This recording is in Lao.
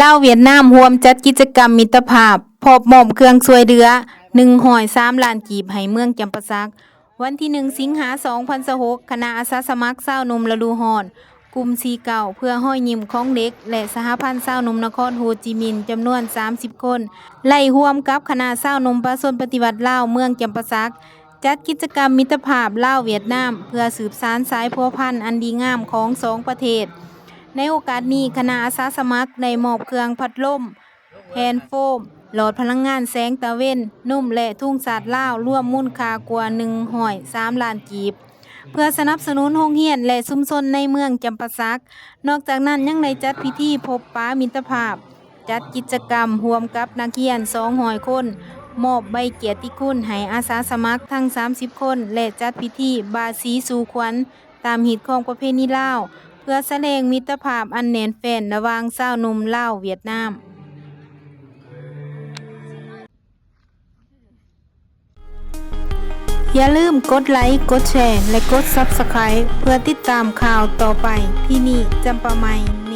ລາວຫວຽດນາມຮ່ວມຈັດກິດຈະກຳມິດຕະພາບ ພ້ອມມອບເຄື່ອງຊ່ວຍເຫຼືອ ໜຶ່ງຮ້ອຍສາມລ້ານກີບ ໃຫ້ເມືອງຈຳປາສັກ. ວັນທີໜຶ່ງ ສິງຫາ ສອງພັນຊາວຫົກ ຄະນະອາສາສະໝັກຊາວໜຸ່ມລະດູຮ້ອນ ກຸ່ມ ສີ່ເກົ້າ ເພື່ອຮອຍຍິ້ມຂອງເດັກ ແລະ ສະຫະພັນຊາວໜຸ່ມນະຄອນໂຮຈິມິນ ຈຳນວນ ສາມສິບຄົນ ໄລ່ຮ່ວມກັບຄະນະຊາວໜຸ່ມປະຊາຊົນປະຕິວັດລາວເມືອງຈຳປາສັກ ຈັດກິດຈະກຳມິດຕະພາບລາວຫວຽດນາມ ເພື່ອສືບສານສາຍພົວພັນອັນດີງາມຂອງສອງປະເທດ. ໃນໂອກາດນີ້, ຄະນະອາສາສະໝັກໄດ້ມອບເຄື່ອງພັດລົມ, ແຜ່ນໂຟມ, ຫຼອດພະລັງງານແສງຕາເວັນ, ນົມ ແລະ ທຸງຊາດລາວ ລວມມູນຄ່າກວ່າ ໜຶ່ງຮ້ອຍສາມລ້ານກີບ ເພື່ອສະໜັບສະໜູນໂຮງຮຽນ ແລະ ຊຸມຊົນໃນເມືອງຈຳປາສັກ. ນອກຈາກນັ້ນຍັງໄດ້ຈັດພິທີພົບປະມິດຕະພາບ, ຈັດກິດຈະກຳຮ່ວມກັບນັກຮຽນ ສອງຮ້ອຍຄົນ, ມອບໃບກຽດຕິຄຸນໃຫ້ອາສາສະໝັກທັງ ສາມສິບຄົນ ແລະ ຈັດພິທີບາດສີສູ່ຂວັນຕາມຮີດຄອງປະເພນີລາວ ເພື່ອສະແດງມິດຕະພາບອັນແໜ້ນແຟ້ນລະຫວ່າງຊາວໜຸ່ມລາວຫວຽດນາມ. ຢ່າລືມກົດໄລ, ກົດແຊ ແລະ ກົດ Subscribe ເພື່ອຕິດຕາມຂ່າວຕໍ່ໄປ. ທີ່ນີ້ ຈຳປາໃໝ່.